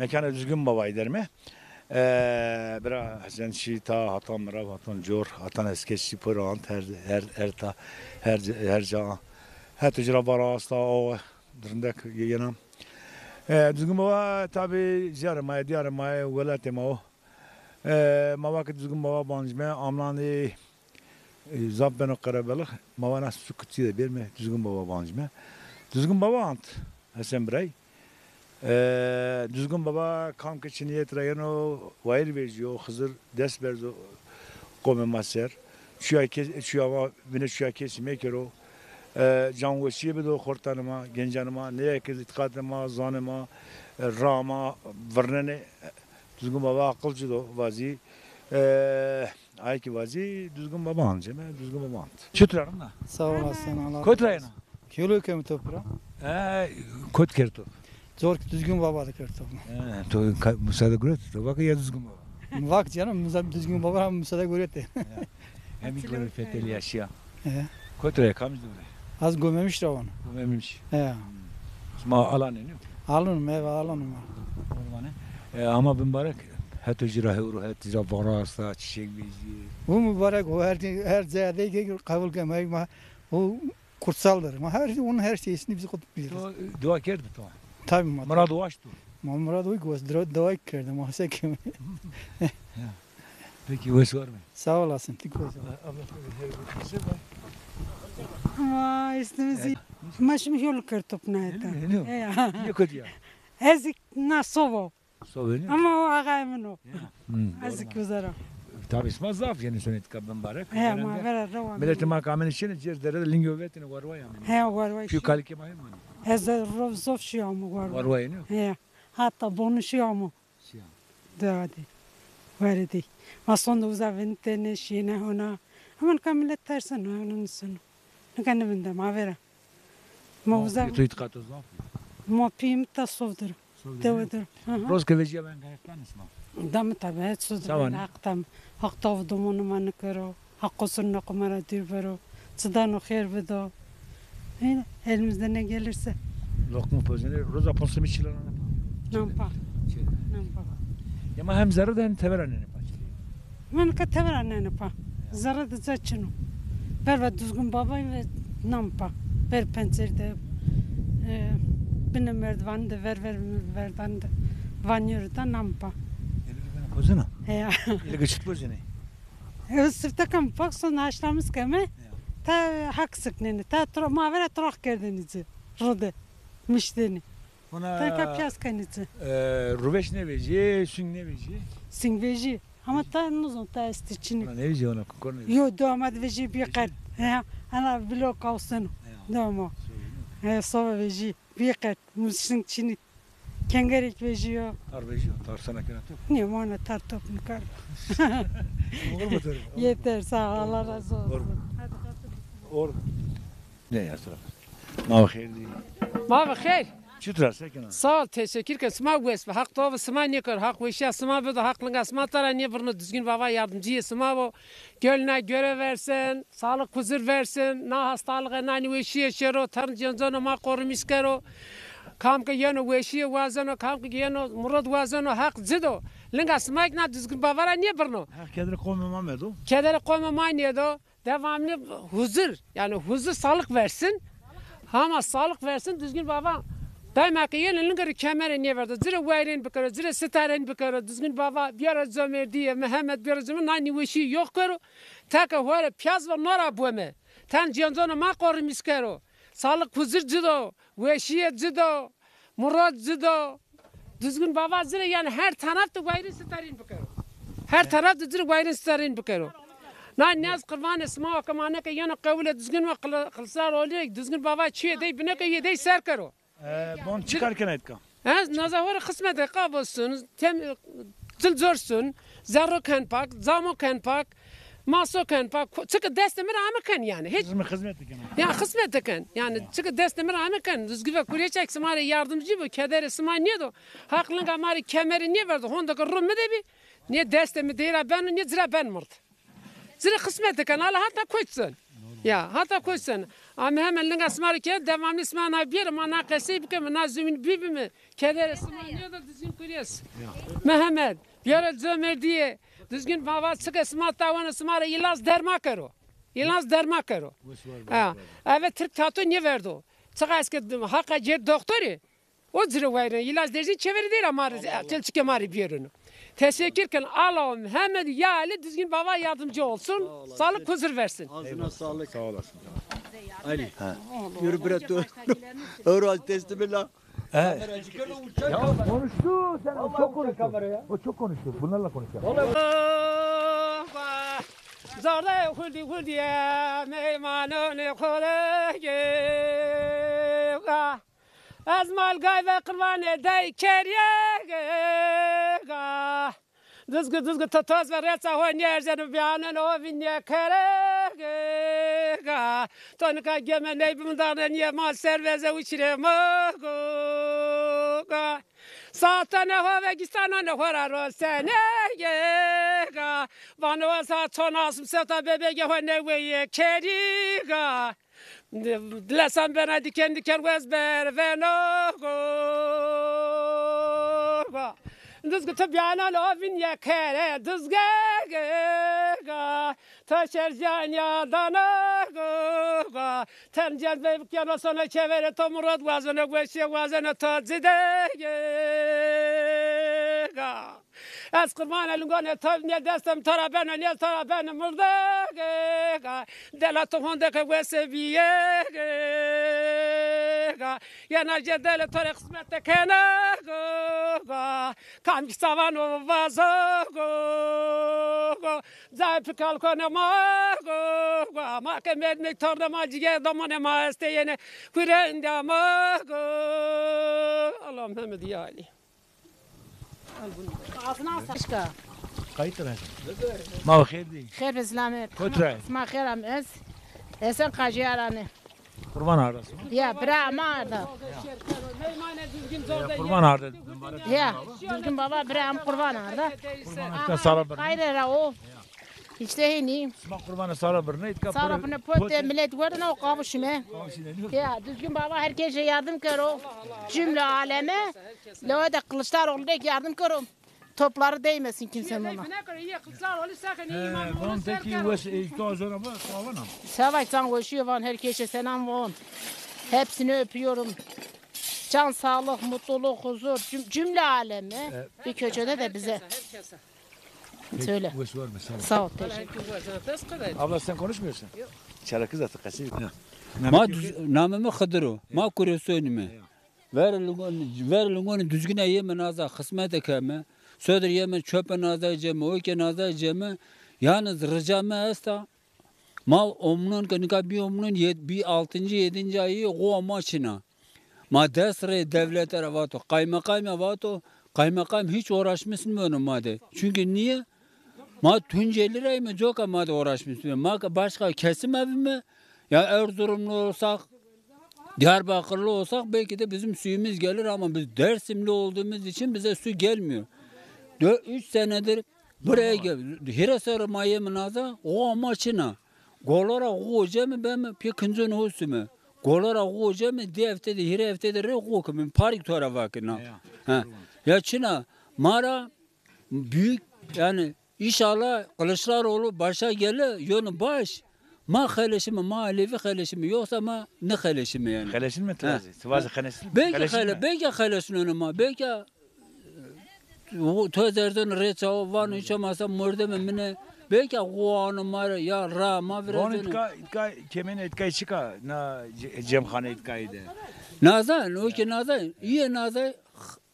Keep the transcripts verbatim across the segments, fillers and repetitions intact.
Mekana Duzgin Babay derme. E, bira Hesen şî ta, hatan mirav, hatan cor, hatan eskeş şî pir ant, her, her, her ta, her, her ca. Heto ci ra vara asta, o, rindek yena. E, Duzgin Baba tabi ziyarê ma yê, diyarê ma yê, welatê ma o. E, ma va ke Duzgin Baba bancime, amnan ê, e, zaf beno qerebelix, ma va na sukutî de bêrme Duzgin Baba bancime. Duzgin Baba ant, Hesen Biray. E, Duzgin Baba kam ke çinîyet ra yeno, wayîr vejîyo, Xizir dest berdo qomê ma ser. Çuya kes, çuya ma, bine çuya kesî mekero. E, canweşîye bido xortanê ma, gencanê ma, nêyê ke îtîqatê ma, zanê ma, e, ra ma virnenê. Duzgin Baba aqil ci do vazî. E, ay ki vazî, Duzgin Baba anceme, Duzgin Baba ant. Çitur a, rind a? Sağ olasın, Allah razı olsun. Kotî ra yena? Kilo kemi top ra. E, kotî kerdo? Zor ki Duzgin Baba de kerdo. E, to ka-, musade guret, to vake ya Duzgin Baba. Vak canım, musa-, Duzgin Baba ra musade guret. Ya. Hem î gore fetelî yaşîya. E. Kotî ra, kamcî de vore? Az Gomemiş ra vano. Gomemiş. E. Sima Alanê nîyo? Alanım, eve Alanım. Ormanê. E, ama bimbarek, heto ci ra hewro het, ci ra vara asta, çiçek vejîyê. Bu mübarek o, her, her ziyade ki kabul keme, ma, o kutsaldır. Ma her, onun her şeysini biz kutluyoruz. To dua kerdî to? Tabii ma. Murad waşt o? Ma Murad o ki dua, dua kerdim, ma se keme. Ya. Peki, wes war be. Sağ olasın, tik wes. Allah seni her gün bize bak. Ama üstümüzü. Evet. Ma şimdi yol kırtıp ne etti? Öyle mi? Öyle mi? Ya. Ne kötü ya? Ezik na sovo. Sovo ne? Ama o ağay min o. Ya. Hmm, ezik doğru. Uzara. Tabii, sima zaf yeni sonetka bimbarek. He, ma vera rewa. Milletê ma kameni şine, cer dere de lingê vetine warwa ya. He, warwa. Şu kalike ma hem. Ez rov zof şu ama warwa. Warwa ne? He. Hatta bonu şu ama. Şiya. Dua de. Were de. Ma sonde uza vintene, şiyene hona. Ama nika millet terseno, hona niseno. Nika nivinde ma vera. Ma uza. Pîyê to îtîqato zaf. Ma pîyê mi ta sovdir. Sovdir. Dewe dir. Hı hı. Roz ke vejîya ben gayet ben isma. Dam tabi, het sovdir. Haq tam. Haq tav domonu ma nikero. Haq qusuruna qumara dûr bero. Çi dano xêr bido. Öyle, elimizde ne gelirse. Lokma pozine, roza ponc sed çîlan nane pa. Nan pa. Çi? Nan pa. Ya ma hem zerre de hem tevera nane pa. Min ke tevera nane pa. Zerre de ca çino. Berva Duzgin Babay ve nan pa. Ber pencer de, e, bine merdivan de, ver ver merdivan de. Vanyor da nan pa. Eli bine pozina. He ya. Eli geçit pozine. Ez sifte kem pak, son haşlamız keme. Ya. Ta hak sikneni. Ta tro-, ma vera trox kerdeni ci. Rode. Mişteni. Ona ta ka piyaz keni ci. E, ruveş ne vejî, sing ne vejî? Sing vejî. Ama ta nizon ta esti çini. Ona ne vejî, ona kokor ne vejî? Yo, domat vejî bir kat. Ya, ana vilo kauseno. Ya. Domo. He, sova vejî. Bir kat. Musing çini. Kengerek vejîyo. Tar vejîyo, tar sena kena top. Nê, ma ona tar top nikar. Olur mu tar? Yeter, sağ ol, Allah razı olsun. Olur. Hadi kalkın. Olur. Ne ya, sıra? Ma xeyr dî. Ma xeyr. Çitur a, se kena? Sağ ol, teşekkür ken. Sima wes be. Haq tav sima nêkero. Haq weşîya sima bido. Haq linga sima tara nêbirno. Duzgin Baba yardımcıyê sima bo. Gönlüne göre versin. Sağlık, huzur versin. Na hastalığı, na nêweşîye şero, tern cêncano ma qorumîş kero. Kam ke yeno weşîye wazeno, kam ke yeno murad wazeno, Haq ci do. Linga sima kî na Duzgin Baba ra nêbirno. Haq kederê qomê ma medo. Kederê qomê ma nêdo. Devamlı huzur, yani huzur, sağlık versin. Hama sağlık versin, Duzgin Baba. Daima ke yeno linga rê kemere nêverdo. Ci rê wayîrên bikero, ci rê sitarên bikero. Duzgin Baba biyara comerdîye, Mehmet biyara comerdîye, na nêweşîye yox kero. Teke hore piyaz ve nora bome. Tern cêncano ma qorumîş kero. Sağlık, huzur ci do, weşîye ci do, murad ci do. Duzgin Baba ci rê, yani her taraf de wayîrên sitarên bikero. Her taraf de ci rê wayîrên sitarên bikero. Na niyaz qurbanê sima wa ke ma neke yeno qewilê Duzgin ve Kılı-, Kılıçdaroğlu, Duzgin Baba çiyê dey bine ke yê dey ser kero. E, bon çi kar kena îtka? Ez naza hore xizmetê qabo sun, tem-, cil cor sun, zerro ken pak, camo ken pak, maso ken pak, ko-, çike destê mi ra ame ken yani. Hiç. Xizmet, xizmet kena. Ya xizmet ken. Yani çike destê mi ra ame ken. Duzgin ve kurê çek sima rê yardımcı bo, kederê sima nêdo. Haq linga ma rê kemere nêverdo. Honde ke ro mi de bî, nê destê mi dey ra beno, nê ci ra ben mird. Ci rê xizmet ken, ala hata koç sen. Ya, hata koç sen. Ama hemen linga sima rê ke devamlı sima na biyere, ma na qesey bikeme, na zumîn bibime. Kedere sima nêdo Dizgin Kurês. Mehmet, biyere comerdîye. Dizgin Bava çike sima tawanê sima rê îlaz derma kero. Îlaz derma kero. Ha, eve Tirk tato nêverdo. Çiqa ez ke haqa cêr doktorî, o ci rê wayirên. Îlaz derzî çeverî değil ama, tel çike ma rê biyerino. Teşekkür ken. Allah Mehmet ya Ali Dizgin Bava yardımcı olsun. Sağlık, huzur versin. Ağzına sağlık. Sağ olasın. Ali. Ha. Yürü bre tu. Öğren teslimle. He. Konuştu sen, o çok konuştu. O çok konuştu. Bunlarla konuşacağım. Zordê huldî huldîye meymanonê xo de ge. Ez malgay ve qirvanê dey kerîye ge. Dizgi, dizgi, to toz ve reça ho nêerzeno, bîyanen o vînye kere ge. To nika geme ney bimindane, nîye ma ser veze uçire ma go ga. Saatane ho ve gîstanane ho ra rosene ge ga. Vano ez ha çon asm sewta bebege ho neweye kerî ga. Lesan bena diken diken wez berveno go go. Dizgi tu bîyanan o vînye kere dizge ge ga. To şerjanya dana go ga. Ten cez bebik yano sona çevere to murad wazene, weşe wazene to cide ge ga. Ez qurbanê lingonê to, nê destem to ra beno, nê to ra beno murde ge ga. Dela to honde ke wese bîye ge ga. Yena jê delê to rê qismete kena go ga. Kam ki savan o vazo go go. Cayê pikal kone ma go go. Ma ke merdimê tornê ma, cîgê domonê ma estê, yenê kurendê ma go. Allah Mehmet ya Ali. Ağzına sağlık. Kayıt da ben. Ma xêr dî. Xêr ve selamet. Kotre. Sima xêr am ez. Esen Qajiyarane. Qurban arda sima. Ya, bira ma arda. Qurban arda. Ya, Dizgin Bava bira am qurban arda. Qurban arda. Sala bir. Kayre ra o. Îşte hênî. Sima qurbanê sala birine, îtka sala birine pote, millet werdene o qavuşime. Ya, Dizgin Bava herkese yardım kero. Cümle aleme. Lewe de Kılıçdaroğlu de yardım kero. Topları değmesin kimsenin ona. Van teki wes, e, to zona ba, sağ olun. Savaş can hoşuyor van, herkese selam von. Hepsini öpüyorum. Can sağlık, mutluluk, huzur, cüm- cümle aleme. Bir köçede de bize. Söyle. Wes var mı? Sağ ol. Sağ ol, teşekkür. Abla sen konuşmuyorsun. Yok. Çala kız atı kaçı. Ma namê mi Xidir o. Ma Kuresonî mi. Ver lingon, ver lingonî Duzgîne yeme naza, xismete keme. Sodir yeme çöpe naza ceme, oke naza ceme. Yalnız rica mi esta. Ma omnon ke nika bî omnon, yed- bî altıncı, yedinci ayî, xo ma çina. Ma dest rê dewlete ra vato, qaymeqam ya vato, qaymeqam hiç uğraşmış nêbeno ma de. Çünkü niye? Ma Tunceli ra yîme, coka ma de uğraşmış nêbeno. Ma ke başka kesim evîme, ya Erzurumlu olsak, Diyarbakırlı olsak belki de bizim suyumuz gelir ama biz Dersimli olduğumuz için bize su gelmiyor. Dö- üç senedir buraya gel, hîrê serrî ma yeme naza, o ama çina. Golo ra xo ceme beme, pê kincon ho sume. Golo ra xo ceme, di hefte de, hîrê hefte de rê xo keme, park to ra vakena. Ya. Ha. Ya çina, ma ra büyük, yani inşallah Kılıçdaroğlu başa gele, yönü baş. Ma xeleşime, ma Alevi xeleşime, yoksa ma ne xeleşime yani. Xeleşin mi? Ha. Tivazî, tivazî xeleşin. Belki xele, belki xeleşin onu ma, belki O, to zerden rê çawa vano, hiç olmazsa mordemê mine, belki o ano ma rê ya ra ma virazeno. Vano îtka, îtka kemên îtka çika, na ce- cemxane îtka de. Nazan, o ki nazan, îyê nazan,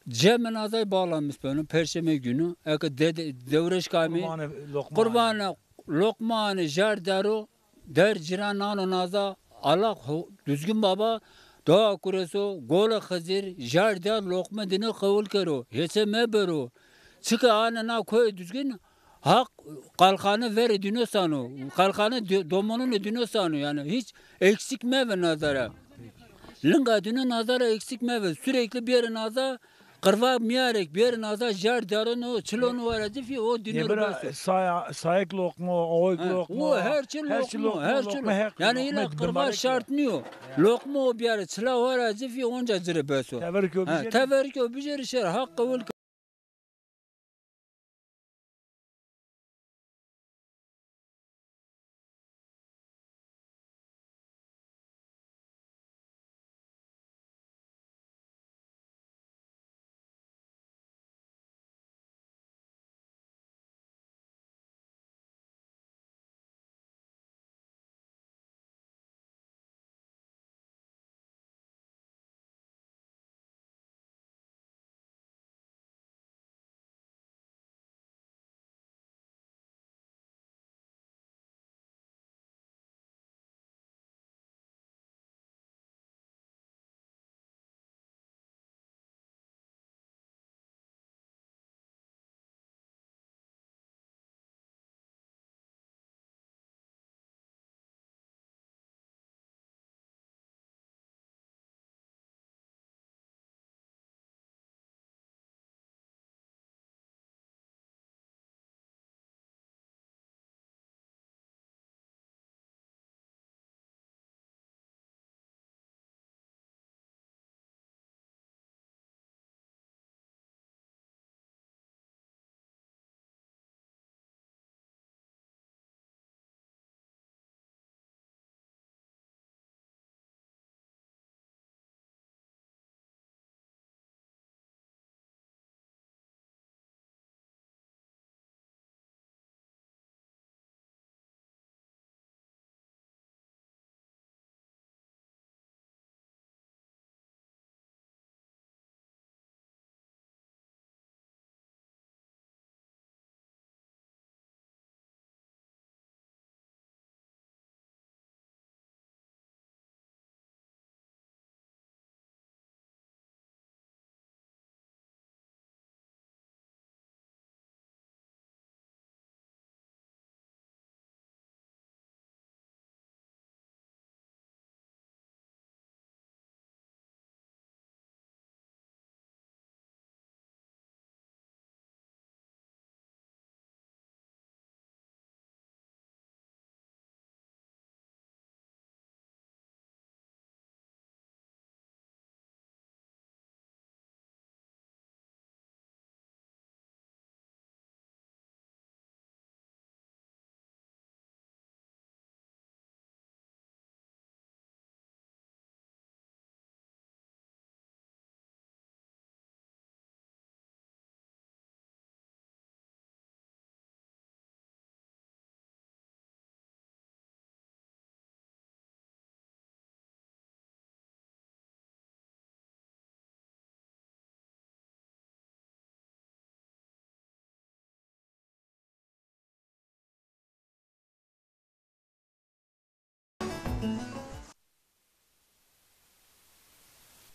cemê nazan bağlamış beno, perşembe günü. Eke dede, dewreş kamî, Qurbanê, Loqmanê. Qurbanê, Loqmanê, jar dero, Der cîran nano naza, Alak ho-, Duzgin Baba, Doğa Kureso, Gole Xizir, jar der loqme dine qewul kero, hêse mebero. Çike ane na koyê Duzgin, Haq qalxane verê dino sano, qalxane di- domonunê dino sano, yani hiç eksik meve nazara. Linga dino nazara eksik meve, sürekli biyerê naza, Qirva miyarek bêrin aza jar darino, çilon wara zifî, o dînor bes o. Saya, sayek loqmo, oyek loqmo, o her çi loqmo, her çi loqmo. Yanî îla qirva şart nîyo. Loqmo biyare, çila wara zifî, onca ci rê bes o. Teverikê bijêrî şêr, Haq qewil.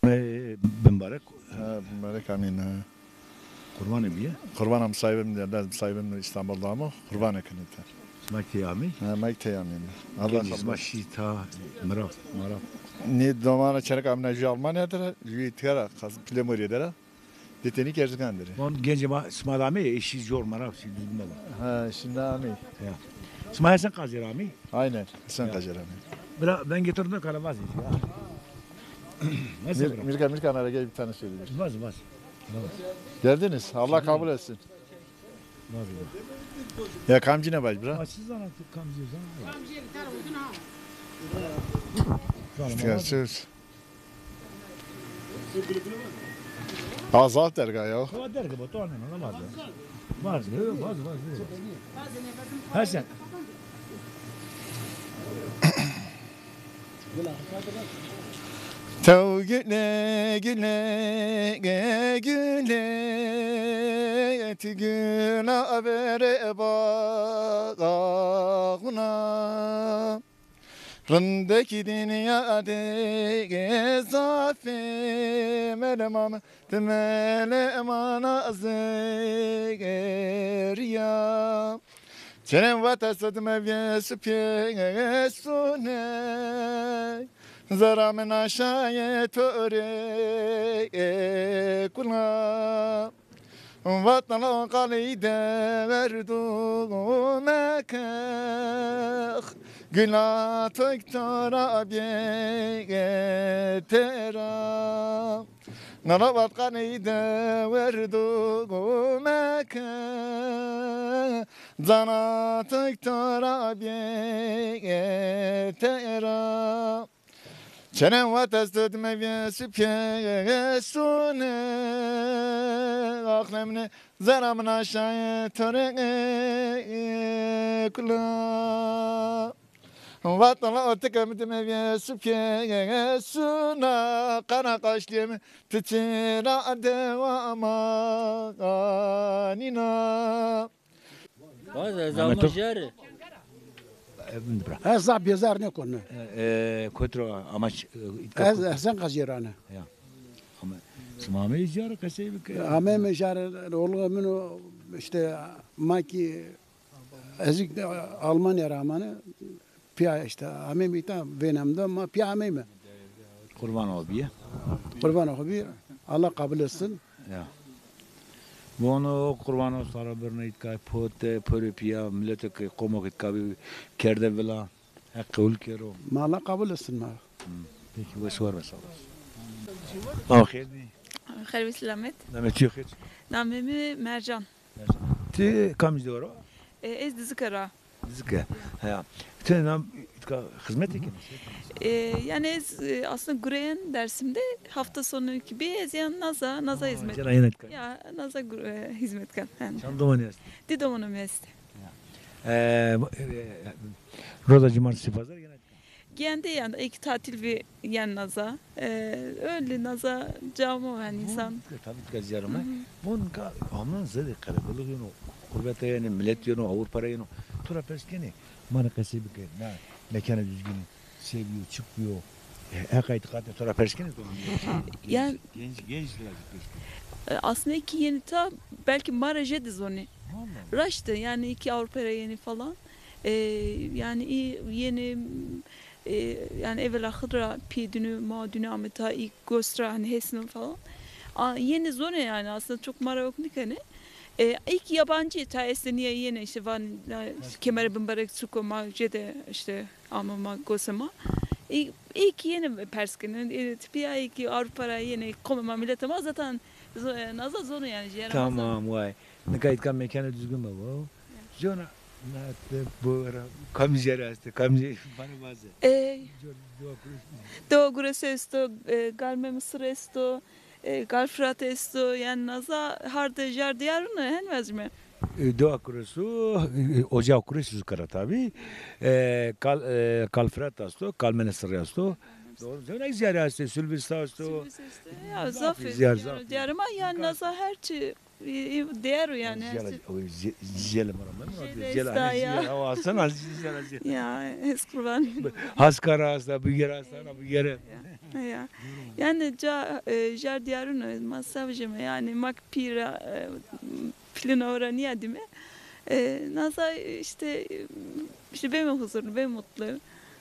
Ê, bimbarek. Ha, bimbarek amîn, ha. Qurbanê bîye? Qurban am sahibim de, lazim sahibim de İstanbul'da ama qurban ekinite. Sima key amî? Ha, ma key amîn. Allah kabul etsin. Sima şî ta mirav, mirav. Nê domana çerek amîna jü Almanya dera, jü tera, kas Pilemoriye dera. Dê tenî Erzingan der ê. Wan gencê ma sima de ameyê, eşî cor merav sî duzgin baba. Ha, şimdi amey. Ya. Sima Hesen Qazî ra amey? Aynen, Hesen Qazî ra amey. Bira, ben getirdim kala vazgeç ya. Nasıl bira? Mirka, Mirka, ara gel bir tane söyleyeyim. Vaz, vaz. Geldiniz. Allah kabul etsin. Vaz, vaz. Ya kamcine baş bira. Açsız ana kamcı sana. Kamcıya bir tane uzun ha. Tamam. Azalt derga ya. Tamam derga bu, tamam, tamam, vaz. Vaz, vaz, vaz. Hasan. Tew güle güle güle, ti güla vere bağına. Rindekî dinya de zafê melemam, ti melemana zêrîya. Çerên vata sedme vê supê sune. Zera min aşaye to rê kula. Vatana qalî de verdu mekeh. Gula tok to ra bê tera. Nara vat qalî de verdu mekeh. Cana tok to ra bê tera. Çene vat ez to dime vê supê sune. Axlemne zera min aşaye to rê kula. Vat ala o tike mi dime vê supê suna. Qana qaşliyê mi ti çira dewa ma nîna. Baz ez ama jar. Ez zaf bêzar nêkon. E, e, kotro amaç, e, itka Ez kotro. Hesen Qazî ra ne. Ya. Ama sima ameyî jar qesey bike. Ameyme jar, oğlu min o, işte, ma ki ez de Almanya ra amane. Pîya işte ameyme îta vênem de ma pîya ameyme. Qurban o bîye. Qurban o bîye. Allah kabul etsin. Ya. Vono qurban o sara birne îtka pote, pore pîya, milete ke qomo ke îtka bî kerde vila. Heq qebul kero. Ma Allah kabul etsin ma. Hı. Peki, wes war ve sağ olasın. Aw xêr bî. Xêr bî selamet. Namê tu xêr? Namê mi Mercan. Ti kamij de wero? E, ez Dizike ra. Dizike. Heya. Ti nam, îtka xizmetê kenî? E, yani ez, e, aslında gureyen Dersim'de, hafta sonu gibi ez yan naza, naza hizmet. Cena yena îtka. Ya, naza gur-, e, hizmet ken. Yani. Çand domanî est? Di domanî mi est. Ya. E, e, roza cumartesi pazar gene Gende yani, iki tatil bir yani naza. Ee, öyle naza camo yani insan. Tabii ki ziyaret. Bunun ka amnan zede kalabalık yeno. Gurbete yani millet yeno, Avrupa yeno. Tura pers kenî, mana qesey bike, na mekana düzgünü seviyor, çıkıyor. E, e, kaydı kate tura pers kenî. Yani genç, genç, genç birazcık pers kenî. E, aslında iki yeni ta belki maraje de zoni. Vallahi. Raştı yani iki Avrupa yeni falan. E, yani iyi yeni E, yani evela xid ra pî dünü, ma dünü ame ta ilk gos ra hani hesnî falan. A, yeni zone yani aslında çok mara yok nikene. E, ilk yabancı ta este niye yeni işte van, ya, işte, kemere bimbarek suko ma jede işte ama ma gose ma. İlk, ilk yeni pers kene. E, tipiya ilk Avrupa ra yeni kome ma milete ma zaten zo-, e, naza zone yani jera. Tamam, vay. Nika îtka mekana düzgün baba. Jona, na te bora, kamî jere este, kamî jere, bana vaze. E, Jor-, doğa kuresi. Doğa kuresi esto, e, Galme Mısır esto, e, Gal Fırat esto, yani naza harde jar diyarun hen vazme. E, Doğa kuresi, e, Ocağı kuresi zukara tabi. E, Kal, e, Kal Fırat esto, Kal Mene Sırrı esto. Doğru. Zevnek ziyare esto, Sülbista esto. Sülbista esto. Ya, zaf ziyar, zaf. Diyaruma yani naza her çi Değer o yani. Jela, o je-, jela mara, mara, jela, jela, esta ya. Jela, o aslan, az jela, jela. Ya, ez kurban. Haskara asta, bu yere asta, bu yere. Ya, ya. Yani ca, e, jar diyarun, ma savcım yani mak pira, e, pilin ora niye dime. E, naza işte, işte ben huzurlu, ben mutlu.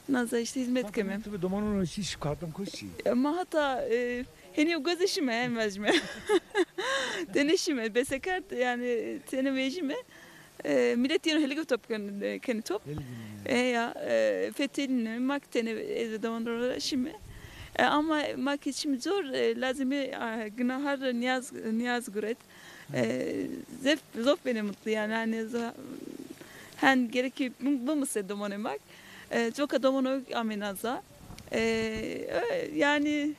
Naza işte hizmet keme. Tabii, domanun şiş kartım koşi. E, ma hatta, e, Henî yo gozê şime, hem vajime. Tenê şime, besekerd, yani tenê vejime. E, millet yeno heligî top ken-, kenî top. Heligî. E, ya, e, fetelîne, mak tenê eve dewan ro ra şime. E, ama ma ke şime zor, e, lazimî, a, ginahar niyaz, niyaz guret. E, zef, zof benê mutlu yani, hani zo-, hen gerekî bim-, bimise domonê mak. E, coka domono amê naza. E, ö, yani,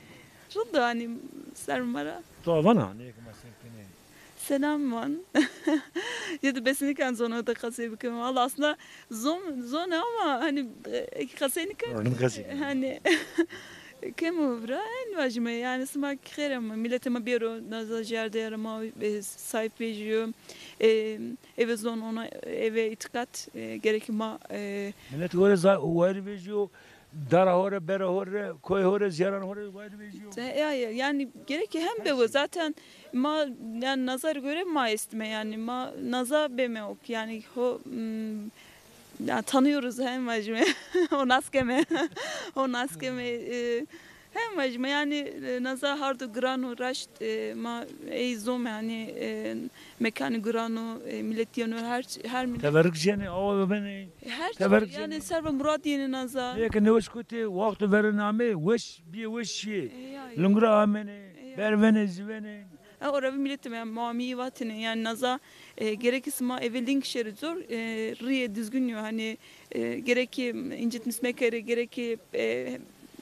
Rind o, hani, ser ma ra. To vana, nê ke ma ser kenê. Selam van. Ya da besinî kan zono de qesey bikim. Valla aslında zon, zon ama hani, e, eki qesey nikan. Zon qesey. Hani, kemo vira, en vajime. Yani, sima xêr ama, milletê ma bêro, naza jiyardeyara ma, e, sahip vejîyo. E, eve zon ona, eve îtîqat, e, gerekî ma, e, Millet gore za-, wayir vejîyo. Dara ho rê, bera ho rê, koyê ho rê, ziyaran ho rê wayir vejîyo. Te-, ya, ya, yani gerek ki hem be zaten ma, yani nazar göre ma estime yani ma naza beme ok yani ho, m, Ya, tanıyoruz hem vajime. O nas keme. O nas keme. E, hem vajime yani, e, naza hardo giran o raşt, e, ma ey zom yani, e, mekanı giran o, e, millet yeno her, her millet. Teverik jeni, awa beni. Her şey yani serve murad yeni naza. Neye ki ne hoş kuti, vakti verin ame, hoş, bir hoş şey. E, ya, ya. Lungra ameni, e, ya, berveni, ziveni. E, ora bir milletim yani, mami vatini yani naza, e, gerekisi ma eve link şeri zor, e, riye düzgün yo hani, e, gereki incitmiş mekeri, gereki, e,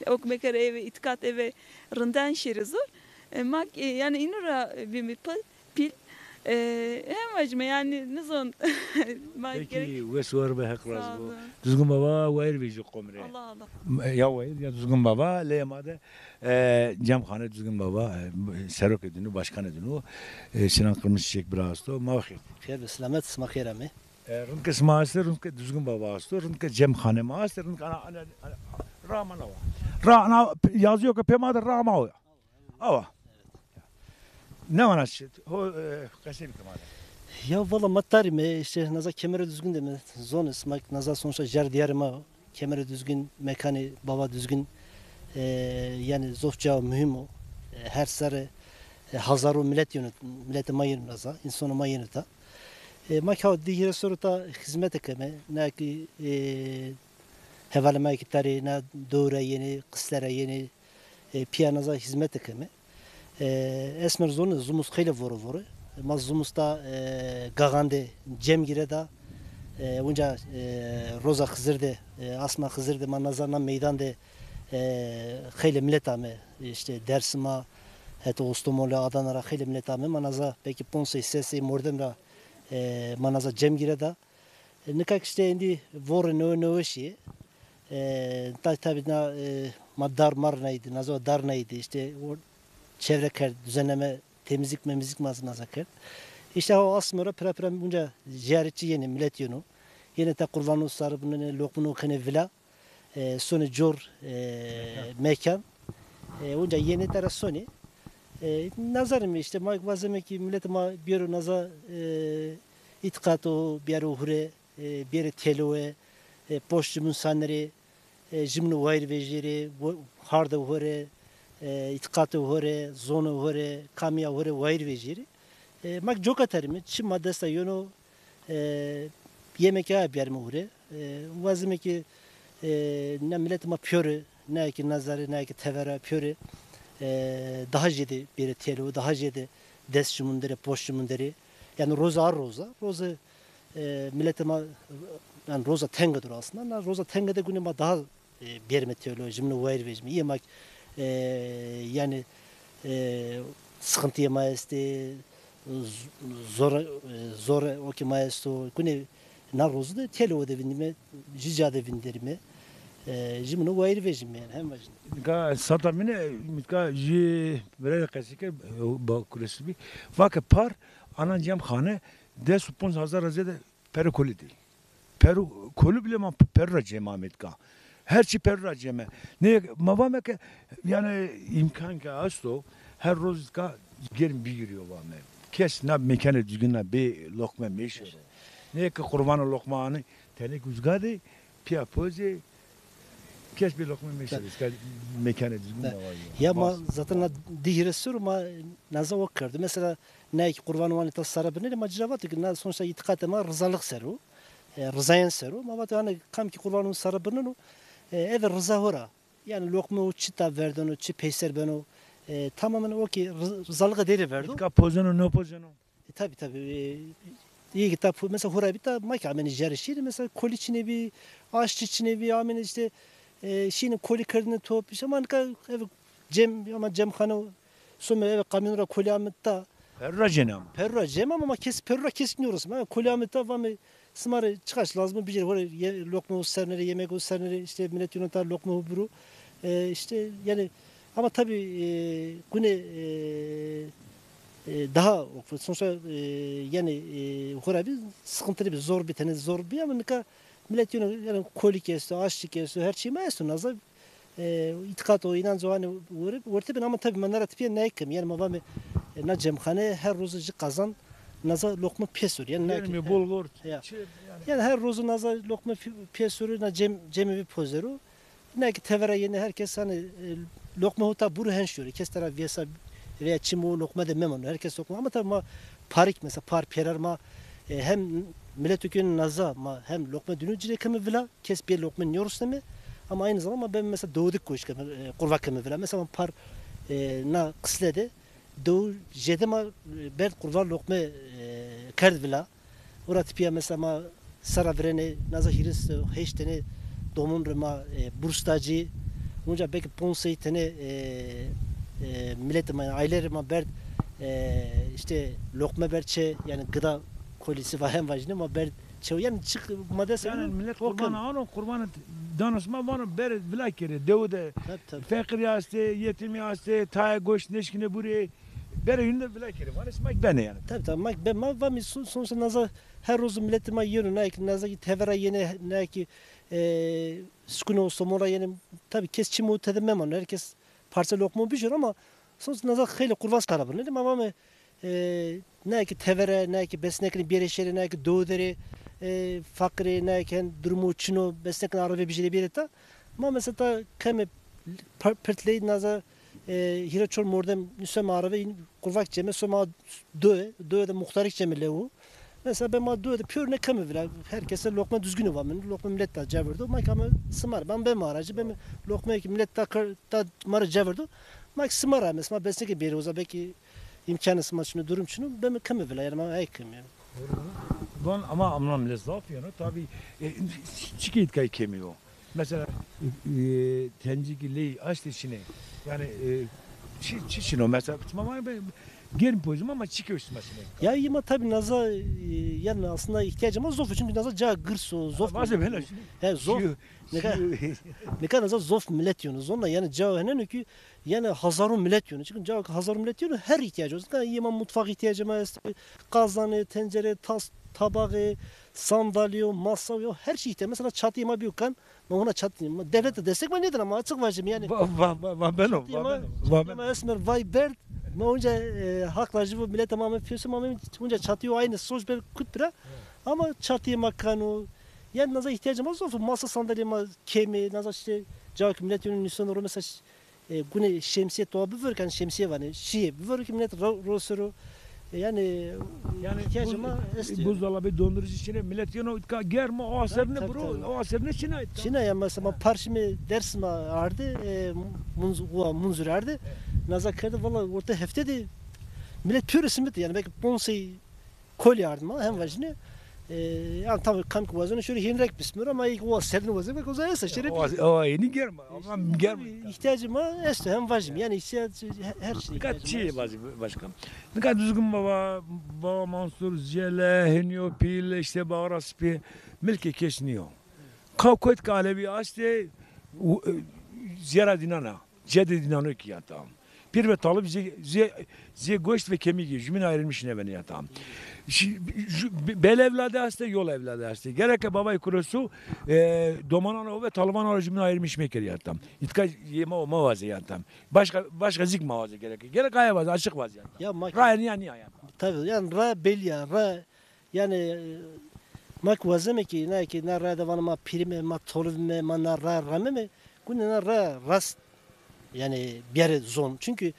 ok mekeri eve, itikat eve rinden şeri zor. E, ma, e, yani inura bir mi pil, pil. E, hem vajime yani nizon. Ma peki, gerek wes war be, Heq razı bo. Sağ olun. Düzgün baba, wayir vejî qomre. Allah Allah. Ya wayir ya Düzgün baba, lê ma de E, Cemxane Düzgün Baba, e, serokê dinu, başkanê dinu, e, Sinan Kırmızı Çiçek bira esto. Ma xêr. Xêr be selamet, sima xêr amê. E, rind ke sima estê, rind ke Düzgün Baba esto, rind ke Cemxane ma estê, rind ke ana, ana, ana, ra ma nawa. Ra ana, yazıyor ki pê ma de ra ma o. Awa. Ne wana şit? Ho, e, qesey bike ma de. Ya valla ma tarî me, işte naza Kemerê Düzgün de me zonê, sima naza sonuçta jar diyarê ma. Kemerê Düzgün, mekanê Baba Düzgün, e, yani zof ca muhîm o. E, her serre, e, hazaro milet yeno, miletê ma yeno naza, însonê ma yeno ta. E, ma ka di hîrê serrî ta xizmete keme, na ki, e, hevalê ma ki tarê na dewre yenê, qistere yenê, e, pîya naza xizmete keme. E, esmer zonê, zumuz xeylê vore vore. Ma zumuz ta, e, Gaxan de cem gire da. E, unca, e, roza Xizir de, e, asma Xizir de ma naza na meydan de, e, xeylê milet ame. İşte Dersima, heta Ostomoli, Adana ra xeylê milet ame. Ma naza belki ponc sey, ses sey mordem ra, e, ma naza cem gire da. E, nika ki işte êndî vorê newe newe şîyê. E, ta-, tabî na, e, ma dar mar nayî dî, nazo dar nayî dî, işte o çevre kerd, düzenleme, temizlik memizlik ma naza kerd. İşte o asmê ra pira pira unca zîyaretçî yenê, milet yeno. Yenê ta qurvanu saribunenê, loqmunu kenê vila. E, sonê cor, e, mekan. E, onca yenê tera sonê. E, nazarê mi işte ma wazeme ki miletê ma biyero naza, e, îtîqato, biyero hure, e, biyerê têlowe, e, poşt jimûn sanerê, e, jimûnê wayîr vejêrê, wo-, hardê hore, e, îtîqatê hore, zonê hore, kamîya hore wayîr vejêrê. E, ma coka terîme, çi ma desta yeno, e, yemeke aya biyarîme hure. E, wazime ki, e, na miletê ma pîyore, ne ki nazare, ne ki tevera pîyore, e, daha jêde bêrê têlo, daha jêde dest jimûn derê, poşt jimûn derê. Yani roza ar roza, roza, e, miletê ma, yani roza tenge dur aslında. Na roza tenge de gune ma daha e, bêrime têlo, jimno wayîr vejime. Îyê ma, e, yani, e, sıkıntıyê ma estê, z-, zor, e, zor o ki ma esto. Gune na rozu de têlo de vindîme, jî ca de vinderîme. E, jimno wayîr vejime yani, hem vajîme. Nika sata mine, nika jî birayê qesî ke, e, ba kulesi bî. Vake par, ana Cemxane, des û ponc hazar zêde Perê kolî dî. Perû, kolî bile ma perû ra cem amê tika. Her çî perû ra cem e. Ne, ma vame ke, yani, îmkan ke esto, her roz tika germ bigîrîyo vame. Kes na mekanê Düzgün ra bê loqme mêşero. Ne ke qurvano loqma anê, tenik uzga de, pîya pozê, kes bê loqme mêşero. Tika mekanê Düzgün ra vajî. Ya ma zaten na di hîrê serrî ma naza o kerdo. Mesela, ne ki qurvano vanê ta sare binenê, ma ci ra vato ki na sonuçta îtîqatê ma rizalix ser o. E, rizayen ser o. Ma vato, hani, kam ki qurvano sare bineno, e, eve riza ho ra. Yani loqme o çi ta verdeno, çi peyser beno, e, tamamen o ki riz-, rizalixê dey rê verdo. Tika pozeno, no pozeno. E, tabi, tabi. E, iyi ki ta po-, mesela ho ra bî ta ma ki amenê jêrê şîrî, mesela kolî çinê bî, aşçî çinê bî, amenê işte, e, şînê kolî kerdinê top, işte ma nika eve cem, ama cemxane, some eve kamyon ra kolî ame ta. Perû ra cem ama. Perû ra cem ama, ma kes perû ra kes nêrosîme. Kolî ame ta, vame sima rê çiqaş lazim o bicêrê, ho rê ye-, loqme ho sernerê, yemek ho sernerê, işte milet yeno ta loqme ho buro. E, işte yani ama tabi, e, gune, e, e, daha sonuçta, e, yani, e, ho ra bî sıkıntılı bî, zor bî, tenê zor bî ama nika milet yeno, yani kolî ki esto, aşçî ki esto, her çî ma esto naza. E, îtîqat o, înanc o, hani werte, werte ben ama tabi ma na ra tepîya nêkem. Yani ma vame, e, na cemxane her roz ci qazan naza loqme pês oro. Yani, yani bol vort. Ya. Çi, Yani her rozu naza loqme pi-, piyesuru na cem, cemê vi pozero. Ne ki tevera yeni herkes hani, e, loqme hota buru hen şori. Kes tera viyesa veya çimo loqme de memano. Herkes loqme. Ama tabii ma parik mesela par perer ma, e, hem milletu ki naza ma hem loqme dünü cire kemi vila. Kes bir loqme niyorus neme. Ama aynı zaman ma ben mesela doğduk koş kemi, e, kurva kemi vila. Mesela par, e, na kısle de Dew jêde ma, e, berd qurvan loqme, e, kerd vila. Ora tipiya mesela ma sera virêne naza hîris, e, heşt tenê domun rê ma, e, burs da ci. Unca belki ponc sey tenê, e, e, miletê ma, aîleyê rê ma berd, e, işte loqme berd çê, yani gıda kolisi va hem vajîne ma berd çew, yani çık ma dest. Yani millet qurban ano, qurbanı dano sima vano berd vila kerê. Dew de feqirî astê, yetimî astê, tayê goşt nêşkîne burê. Berê hîn de vila kerê. Vanê sima kî benê yani. Tabii, tabii. Ma, ben, ma, va mi son, sonuçta naza her rozu milletê ma yeno, ne ki naza ki tevera yenê, ne ki, e, sukune o somon ra yenê. Tabii kes çimo tede memano. Herkes parça lokma bijor ama sonuçta naza xeylê qurvas kara bun. Ne ma vame, e, ne ki tevere, ne ki besnekini bir yere şere, ne ki doğu dere, e, fakire, ne ki durumu çino, besnekini arave bijire bir ta. Ma mesela ta keme pa-, pirtley naza, e, hîrê çor mordem nusem arave in kurvak ceme, so ma doe, doe de muxtarik ceme lewu. Mesela ben ma doe de pür ne keme vila. Herkese lokma düzgünü var. Lokma millet da cevirdo. Ma kame sımar. Ben ben aracı. Ben lokma ki millet da kar-, da mara cevirdo. Ma ki sımar mesela. Besne ki bir uza belki imkanı sima şunu durum şunu. Ben keme vila. Yani ma ay keme yani. Van ama amna millet zaf yani. Tabii, e, çike itkay kemiyo. Mesela, e, tencikî ley aştê çinê. Yani, e, çi, çi çino? Mesela, tamam, ben germ pozum ama çi köştü mesela? Ya, yema tabii naza, e, yani aslında ihtiyacım var zof çünkü naza ca gırs o, zof. Bazı böyle. He, zof. Nika, nika naza zof millet yonu. Zonda yani ca henen ki yani hazarun millet yonu. Çünkü ca hazarun millet yonu her ihtiyacı olsun. Nika yema mutfak ihtiyacı var, kazanı, tencere, tas, tabağı, sandalye, masa, her şey ihtiyacı. Mesela çatı yema bir kan. Ma hona çat-, ma devlet de destek ma nêdena, ama açık vajim yani. Va, va, va, va beno, çatî va ma, beno, çatî va beno. Ma esmer vay berd, ma onca, e, hak lajî bu milete ma me piyesi ma me onca çatî yo aynı soç ber kut bira. Ama çatî ma kano, yani naza ihtiyacım var zof, masa sandalye ma kemi, naza işte cak millet yönü nüsyon ro mesela, e, gune şemsiye toa bivir kan şemsiye vane, şiye bivir ki millet ro, ro sero, Yani, yani ihtiyacım var, istiyorum. Buzdolabı, dondurucu içine millet yeno itka germa, o aserine bro, o aserine çina itka. Çina ya mesela parşimi Dersim'e ardı, e, Munz-, uwa Munzur ardı. Naza kerdi, valla orta hefte de millet pürü simit yani belki ponsey koli ardı ma hem vajine. E, yani tabii kam ki wazını şöyle hinrek bismir ama ilk o serin wazı belki o zaman esa şöyle bir. O, o yeni germa. Ama germa. İhtiyacım var, esto hem vajim. Yani ihtiyac, her, her şey ihtiyacım var. Çi vajim başkan. Nika Düzgün Baba, Baba Mansur, Ziyele, Henyo, Pil, işte Bağra Spi, milkê kes nîyo. Ka kot ke Alevi astê, u-, e, ziyara dinana, cedê dinano ki ya tam. Pir ve talib zê, zê, zê goşt ve kemîgî, jümîn ayrılmış nebeni ya tam. Şi-, ju-, be-, bel evlade astê, yol evlade astê. Gereke babay kurosu, e, domanan o ve taliban o jümîn ayrılmış mekeri ya tam. İtka yema o ma vaze ya tam. Başka, başka zik ma vaze gerek. Gerek aya vaze, açık vaze. Ya ma. Raya niya niya ya. Tabii, yani ra belli ya, ra, yani, e, ma ki wazeme ki, ne ki, na ra de vana ma pirime, ma tolivime, ma na ra rameme, gune na ra rast, yani, bir yere zon. Çünkü,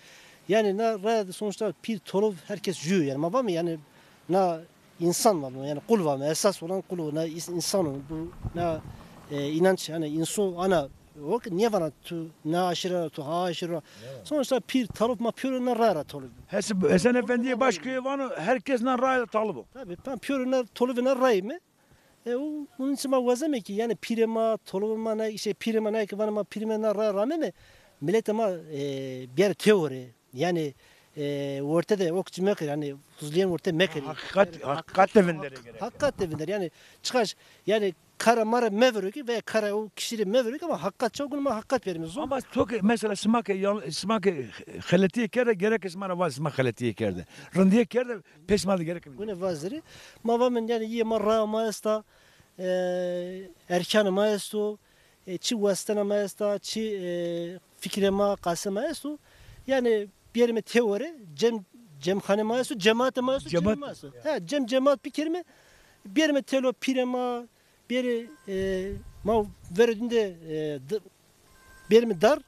yani, na ra de sonuçta pir toliv herkes jü, yani, ma vame, yani, na insan vame, yani, kul vame, esas olan kul o, na is-, insan o, bu, na, e, inanç, yani, insu, ana, O ki niye vana tu ne aşire ra, tu ha aşire ra. Sonuçta pir talop ma piro ne ra ra tolop. Hes-, Hesen Efendiye Başköy'e vano herkes ne ra ra talop o. Tabii, ben piro ne tolop ne ray mi? E, o, bunun için ma wazeme ki yani pire ma, tolop ma ne, işte pire ma ne ki vana ma pirime ne ra ra me mi? Milete ma, e, bir teori. Yani, e, ortada ok mekir, yani huzliyen orta mekir. Hakikat, hakikat de vindere gerek. Hakikat de vindere. Yani çıkar, yani kara mara mevro ki veya kara o kişiyi mevro ki ama hakikat çok ma hakikat verimiz. Ama çok mesela sima ke yan-, sima ke xeletiye kerde gerek sima ra vaz sima xeletiye kerde. Rindiye kerde pes ma de gerek. Bu ne vaziri? Ma vamen yani iyi ma ra ma esta, e, erkan ma esto. E, çi westena ma esta, çi, e, fikre ma, qase ma esto. Yani bierime teore, cem, cemxane ma esto, cemaate ma esto, cemaat ma esto. Ha, cem cemaat bikerime, Bêrime telo pîrê ma, bêrê, e, ma verê dûn de, e, di-, bêrime dar,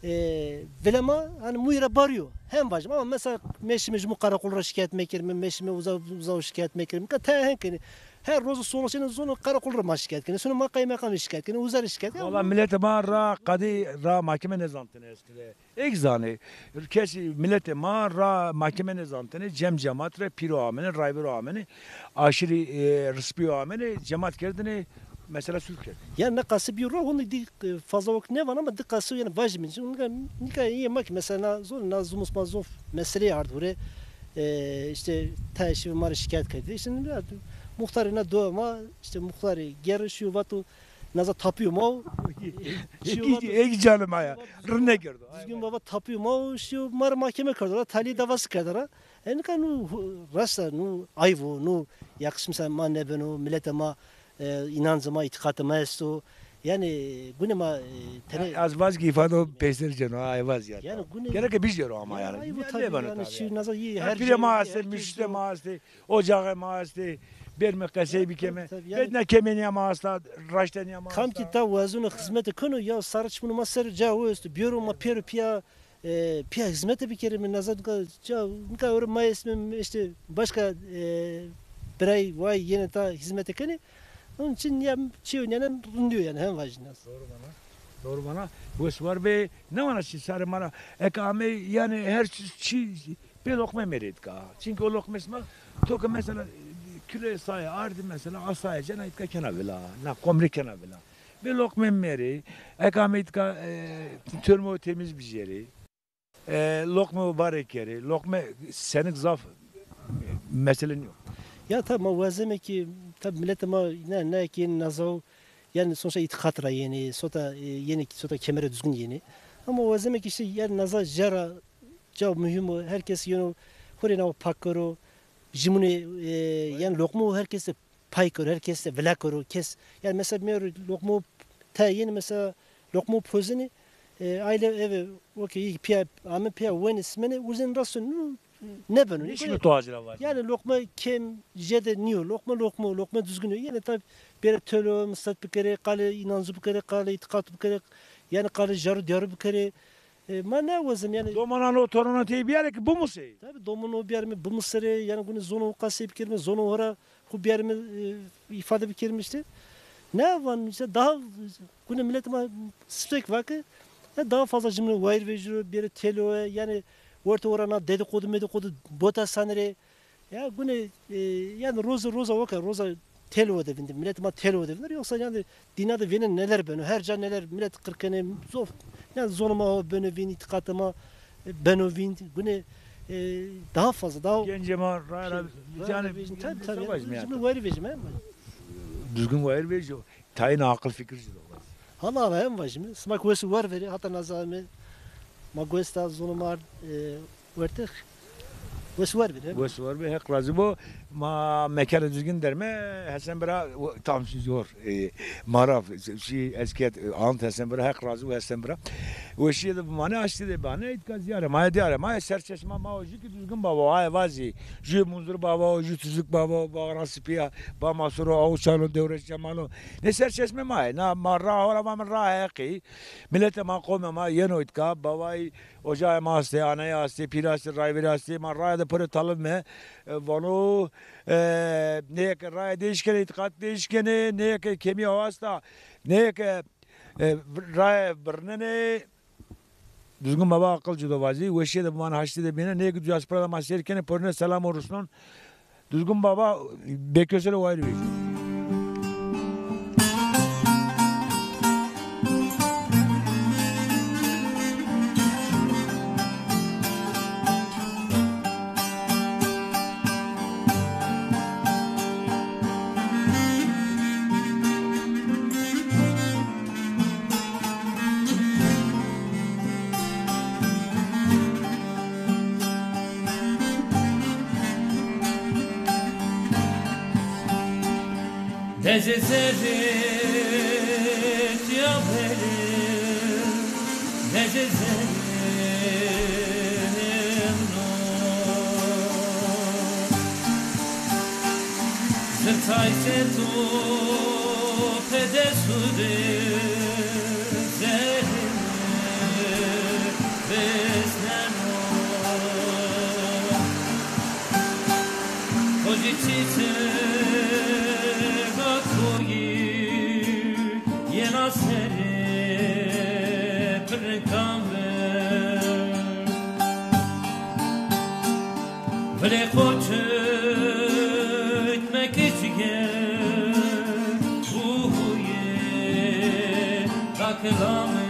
e, vile ma, hani mûyî ra barîyo. Hem vajim. Ama mesela meşime jimû qereqol ra şikayet mekerime, meşime uza, uza şikayet mekerime. Ka taya hen kenê. Her roz solo şenê zonê qereqol ra ma şikayet kenê. Sonra ma qaymeqam şikayet kenê, uza ra şikayet. Ya valla bu miletê ma ra qadî ra mahkeme nêzantine eskide. Eg zanê, kesî miletê ma ra mahkeme nêzantine, cem cemat ra pîro amenê, rayvero amenê, aşîrî, e, rispîyo amenê, cemat kerdinê, mesela sulh kerdinê. Ya na qasî bîyo ra, honde dî, e, fazla wek nêvana ama di qasî yanî vajîme. Çünkü nika, nika yê ma ki mesela na zon, na zumus ma zof meseleyê ard hure, e, işte tayê şî ma rê şikayet kerdî. İşte ya, muxtarê na do ma, işte muxtarê gerre şîyo vato, naza tapîyo ma o. Şîyo vato, egi canê ma ya. Rine kerdo. Düzgün baba tapîyo ma o, şîyo ma rê mahkeme kerdo ra, talîye davası kerdo ra. E, nika nu hu-, rasta, nu ayvo, nu yakışmış ma nêbeno, miletê ma, e, inancê ma, îtîqatê ma esto. Yanî gunê ma, e, tenê... Ez vaz ki îfade o peyser ceno, ay vaz ya. Yanî gunê... Gereke bijero ama yanî. Ayvo tabii, yanî şîyo naza yê her... Pîrê ma estê, mürşitê ma estê, ocaxê ma estê, bêrime qesey bikeme. Tabii, tabii, yanî. Bedna kemenîya ma esta, raştenîya ma esta. Kam ki ta wazeno xizmete keno, ya sarı çimunê ma ser ca o esto, biyoro ma pêro pîya, e, pîya hizmete bikerîme, naza nika, ca, nika ewro ma esme, işte, başka, e, biray vay yenê ta hizmete kenê. Onun için ya çîyo nênen rindîyo yanî, hem vajîna. Doğru bana. Doğru bana. Wes war be, ne vana çi sarê ma ra. Eke ame yanî her çi, çi, bê loqme merê êdka. Çünkü o loqme sima, to ke mesela, kilo saye ardî mesela, a saye cena êdka kena vila. Na qomrê kena vila. Bê loqme merê, eke ame êdka, e, tormo temiz bijêrê. E, loqme o barê kerê, loqme senik zaf, e, mesele nîyo. Ya tabi ma wazeme ki, tabi miletê ma ne, ne ki naza o, yanî sonuçta îtîqat ra yenê, sota, e, yenê ki sota kemere düzgün yenê. Ama wazeme ki işte yanî naza jera ca muhîm o, her kes yeno xo rê nawo pak kero, jimunê, e, yanî loqme o her kes de pay kero, her kes de vila kero, kes, yanî mesela mi loqmo te yenî mesela loqmo pozenî, e, aile eve, okey, pîya ame pîya wenî simenê, urzên rasto nu nêbeno. Nêşîme to acila var. Yanî loqma kêm jêde nîyo, loqma loqma, loqma düzgün o. Yanî tabi bêrê telo mislet bikerê, qalê înancû bikerê, qalê îtîqat bikerê, yanî qalê jaru diyarû bikerê. E, ma ne wazim yanî. Domanan o torona tey biyarê ki bimusê. Tabi doman o biyarîme bimuserê, yanî gunê zono ho qasey bikerîme, zono ho ra xo biyarîme, e, îfade bikerîme işte. Ne van işte daha gunê miletê ma siftek vake, ya daha fazla jimno wayir vejîro, bêrê telo, e, yanî werte ora na dedikodu medikodu bota sanirê. Ya gune, e, yanî roze roza weke roza telo de vindî, miletê ma telo de vindir. Yoksa yanî dîna de vêne neler beno, her ca neler milet qir kenê, zof, yanî zonê ma ho beno vîn, îtîqatê ma, e, beno vîn, gune, e, daha fazla, daha... Gencê ma raya ra, şey, raya yanî ra vejîn, tabi, tabi, savaş yanî, mı yaptı? Wayir vejîme. Düzgün wayir vejîyo. Tayîna aqil fikir ci do. Hala hala hem vajîme. Sima ki wes û war verê, hata naza ame. Ma gosta zonê ma, e, wertix. Wes û war verê. Wes û war be, Heq razî bo. Ma mekanê Duzgin derme, Hesen Bira, tam zor, e, maraf, şî, ez ked, e, ant Hesen Bira, Heq razî bo Hesen Bira. Weşîye de bimane, haştî de bane, îtka ziyare ma, diyare ma, serçeşma ma o, jû ki Duzgin Baba, ay vazî, jû Munzur Baba o, jû Tuzuk Baba o, Bağran Sipî ya, Ba Masuro, Awu Çalo, Dewreş Cemalo. Ne serçeşme ma ye. Na ma ra hora va mi ra heqî. Miletê ma, qomê ma yeno îtka. Bavayî, ocayê ma estê, anayê estê, pîrê estê, rayverî estê. Ma raya de pire talib me. E, vano, e, neyê ke raya değiş kenê, îtîqat değiş kenê, neyê ke kemî awasta, neyê ke, e, raya birnenê. Duzgin Baba aqil ci do vazî, weşîye de bimane, haştî de bîne. Nê ki diaspora de ma seyr kenê, porîne selam û rusnon. Duzgin Baba, bêkesero wayir vejîyo. Dezê zerrê tîya bere, dezê zerrê no. Zird Tayse to pede sude zehme vesneno. Koci çiçega koyi yena sere pirkan ver. Vilê xoçik mekicge buyê da kilame.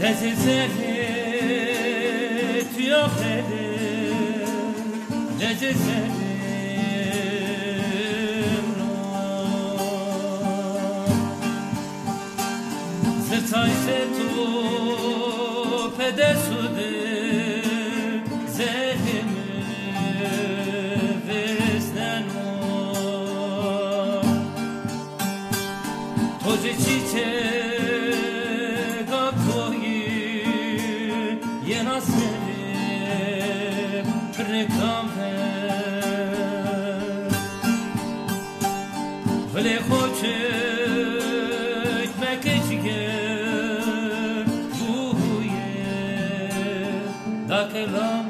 Dezê zerrê tuya xele, dezê zerrê no. Zirtay se to pede sude zerrê mi vêsneno. To ci çîçega koyî yena serê pirnêkan ver. Vilê xo çik meke çike buyê da kelam.